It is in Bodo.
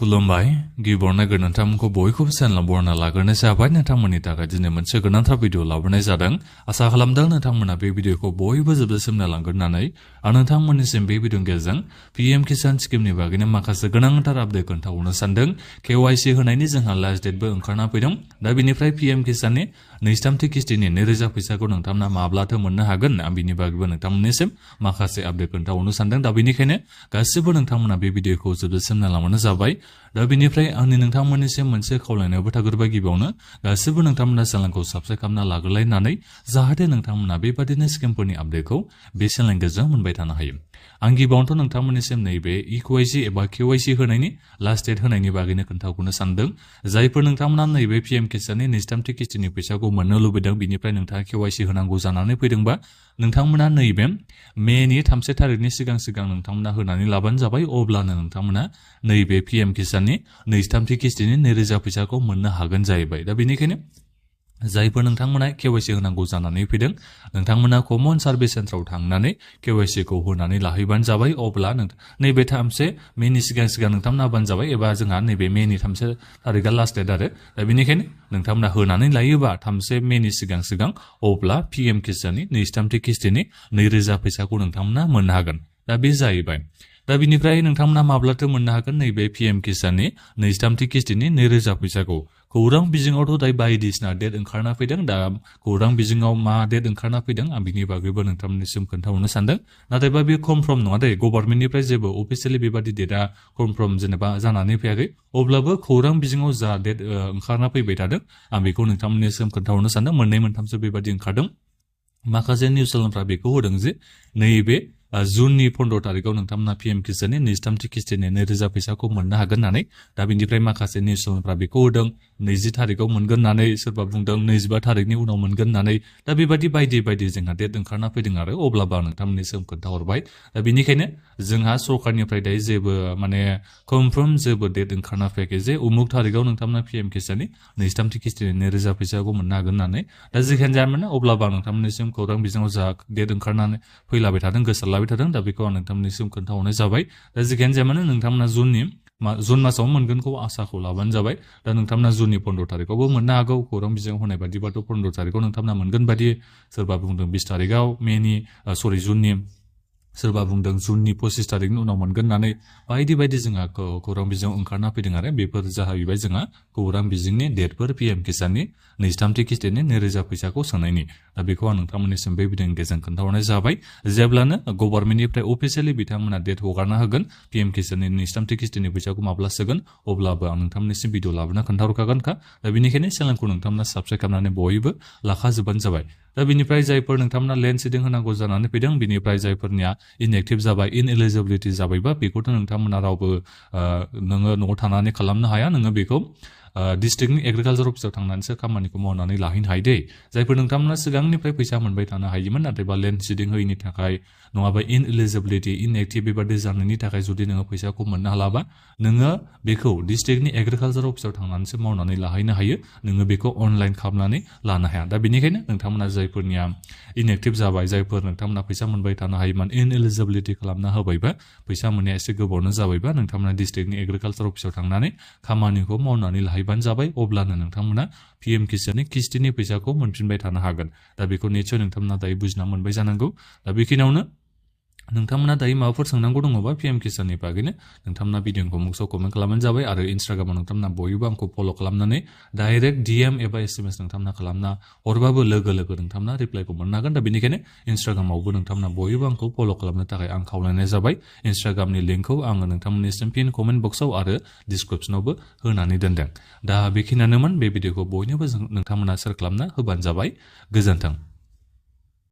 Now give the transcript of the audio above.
खुलुमबाय गिबियावनो नोंथांमोनखौ बयखौबो चेनेलाव बरायना लाग्रोनाय जाबाय नोंथांमोननि थाखाय दिनै मोनसे गोनांथार भिडिअ लाबोनाय जादों आसा खालामदों नोंथांमोना बे भिडिअखौ बयबो जोबजासिम नायलांगोन होननानै आं नोंथांमोननिसिम बे भिडिअनि गेजेरजों पीएम किसान स्किमनि बागैनो माखासे गोनांथार आपडेट खोन्थाहरनो सानदों केवाईसी होनायनि जोंहा लास्ट डेटबो ओंखारना फैदों दा बेनिफ्राय पीएम किसाननि नैजिथामथि किस्तिनि 2000 फैसाखौ नोंथांमोना माब्लाथो मोननो हागोन आं बिनि बागैबो नोंथांमोननिसिम माखासे आपडेट खोन्थाहरनो सानदों दा बेनिखायनो गासिबो नोंथांमोना बे भिडिअखौ जोबजासिम नायलांबानो जाबाय दा बेनिफ्राय आंनि नोंथांमोननिसिम मोनसे खावलायनायबो थाग्रोबाय गिबियावनो गासिबो नोंथांमोना चेनेलखौ साबस्क्राइब खालामना लाग्रोलायनानै जाहाथे नोंथांमोना बेबादिनो स्किमफोरनि आपडेटखौ बे चेनेलनि गेजेरजों मोनबाय थानो हायो आं गिबियावनोथ' नोंथांमोननिसिम नैबे इक्वाईसी एबा केवाईसी होनायनि लास्ट डेट होनायनि बागैनो खोन्थाहरनो सानदों जायफोर नोंथांमोना नैबे पीएम किसाननि नैजिथामथि किस्तिनि फैसाखौ मोननो लुबैदों बिनिफ्राय नोंथाङा केवाईसी होनांगौ जानानै फैदोंबा नोंथांमोना नैबे मेनि 3 थारिखनि सिगां नोंथांमोना होनानै लाबानो जाबाय अब्लानो नोंथांमोना नैबे पीएम किसाननि नैजिथामथि किस्तिनि 2000 फैसाखौ मोननो हागोन जाहैबाय दा बेनिखायनो जायफोर नोंथांमोना केवाईसी होनांगौ जानानै फैदों नोंथांमोना कमन सार्भिस सेन्टाराव थांनानै केवाईसीखौ होनानै लाहैबानो जाबाय अब्ला नैबे 3 मेनि सिगां नोंथांमोना होबानो जाबाय एबा जोंहा नैबे मेनि 3 थारिखआ लास्ट डेट आरो दा बेनिखायनो नोंथांमोना होनानै लायोबा 3 मेनि सिगां अब्ला पीएम किसाननि नैजिथामथि किस्तिनि 2000 फैसाखौ नोंथांमोना मोननो हागोन दा बे जाहैबाय दा बिनिफ्राय नोंथांमोना माब्लाथो मोननो हागोन नैबे पीएम किसाननि नैजिथामथि किस्तिनि 2000 फैसाखौ खौरां बिजोङावथ' दायो बायदिसिना डेट ओंखारना फैदों दा खौरां बिजोङाव मा डेट ओंखारना फैदों आं बिनि बागैबो नोंथांमोननिसिम खोन्थाहरनो सानदों नाथायबा बे कनफार्म नङा दे गभर्नमेन्टनिफ्राय जेबो अफिसियेलि बेबादि डेटआ कनफार्म जेनेबा जानानै फैयाखै अब्लाबो खौरां बिजोङाव जा डेट ओंखारना फैबाय थादों आं बेखौ नोंथांमोननिसिम खोन्थाहरनो सानदों मोननै मोनथामसो बेबादि ओंखारदों माखासे निउस चेनेलफ्रा बेखौ होदों जे नैबे जुननि 15 थारिखआव नोंथांमोना पीएम किसाननि नैजिथामथि किस्तिनि 2000 फैसाखौ मोननो हागोन होननानै दा बेनिफ्राय माखासे निउस चेनेलफ्रा बेखौ होदों 20 थारिखआव मोनगोन होननानै सोरबा बुंदों 25 थारिखनि उनाव मोनगोन होननानै दा बेबायदि बायदि जोंहा डेट ओंखारना फैदों आरो अब्लाबो आं नोंथांमोननिसिम खोन्थाहरबाय दा बेनिखायनो जोंहा सरकारनिफ्राय दायो जेबो माने कनफार्म जेबो डेट ओंखारना फैयाखै जे उमुक थारिखआव नोंथांमोना पीएम किसाननि नैजिथामथि किस्तिनि 2000 फैसाखौ मोननो हागोन होननानै दा जेखियानो जाया मानो अब्लाबो आं नोंथांमोननिसिम खौरां बिजोङाव जा डेट ओंखारनानै फैलाबाय थादों गोसारलाबाय थादों दा बेखौ आं नोंथांमोननिसिम खोन्थाहरनाय जाबाय दा जेखियानो जाया मानो नोंथांमोना जुन मासाव मोनगोनखौ आसाखौ लाबानो जाबाय दा नोंथांमोना जुननि 15 थारिखआवबो मोननो हागौ खौरां बिजोङाव होनाय बादिबाथ' 15 थारिखआव नोंथांमोना मोनगोन बादि सोरबा बुंदों 20 थारिखआव जुननि सोरबा बुंदों जुननि 25 थारिखनि उनाव मोनगोन होननानै बायदि जोंहा खौरां बिजोङाव ओंखारना फैदों आरो बेफोर जाहैबाय जोंहा खौरां बिजोंनि डेटफोर पीएम किसाननि नैजिथामथि किस्तिनि 2000 फैसाखौ सोनायनि दा बेखौ आं नोंथांमोननिसिम बे भिडिअनि गेजेरजों खोन्थाहरनाय जाबाय जेब्लानो गभर्नमेन्टनिफ्राय अफिसियेलि बिथांमोना डेट हगारना होगोन पीएम किसाननि नैजिथामथि किस्तिनि फैसाखौ माब्ला सोगोन अब्लाबो आं नोंथांमोननिसिम भिडिअ लाबोना खोन्थाहरखागोनखा दा बेनिखायनो चेनेलखौ नोंथांमोना साबस्क्राइब खालामनानै बयबो लाखाजोबबानो जाबाय दा बिनिफ्राय जायफोर नोंथांमोना लेन्ड सिडिं होनांगौ जानानै फैदों बिनिफ्राय जायफोरनिया इनएक्टिभ जाबाय इनएलिजिबिलिटि जाबायबा बेखौथ' नोंथांमोना रावबो नोङो न'आव थानानै खालामनो हाया नोङो बेखौ डिस्ट्रिक्टनि एग्रिकालचार अफिसाव थांनानैसो खामानिखौ मावनानै लाहैनो हायो दे जायफोर नोंथांमोना सिगांनिफ्राय फैसा मोनबाय थानो हायोमोन नाथायबा लेन्ड सिडिं होयैनि थाखाय नङाबा इनएलिजिबिलिटि इनएक्टिभ बेबादि जानायनि थाखाय जुदि नोङो फैसाखौ मोननो हालाबा नोङो बेखौ डिस्ट्रिक्टनि एग्रिकालचार अफिसाव थांनानैसो मावनानै लाहैनो हायो नोङो बेखौ अनलाइन खालामनानै लानो हाया दा बेनिखायनो नोंथांमोना जायफोरनिया इनएक्टिभ जाबाय जायफोर नोंथांमोना फैसा मोनबाय थानो हायोमोन इनएलिजिबिलिटि खालामना होबायबा फैसा मोननाया एसे गोबावनो जाबायबा नोंथांमोना डिस्ट्रिक्टनि एग्रिकालचार अफिसाव थांनानै खामानिखौ मावनानै लाहैबानो जाबाय अब्लानो नोंथांमोना पीएम किसाननि किस्तिनि फैसाखौ मोनफिनबाय थानो हागोन दा बेखौ निसय नोंथांमोना दायो बुजिना मोनबाय जानांगौ दा बेखिनियावनो नोंथांमोना दायो माबाफोर सोंनांगौ दङबा पीएम किसाननि बागैनो नोंथांमोना भिडिअखौ मुक्सआव कमेन्ट खालामबानो जाबाय आरो इन्स्टाग्रामाव नोंथांमोना बयबो आंखौ फल' खालामनानै डाइरेक्ट डीएम एबा एसएमएस नोंथांमोना खालामना हरबाबो लोगो नोंथांमोना रिप्लाइखौ मोननो हागोन दा बेनिखायनो इन्स्टाग्रामावबो नोंथांमोना बयबो आंखौ फल' खालामनो थाखाय आं खावलायनाय जाबाय इन्स्टाग्रामनि लिंकखौ आङो नोंथांमोननिसिम पिन कमेन्ट बक्सआव आरो डिसक्रिप्सनावबो होनानै दोनदों दा बेखिनियानोमोन बे भिडिअखौ बयनोबो नोंथांमोना शेयार खालामना होबानो जाबाय गोजोन्थों।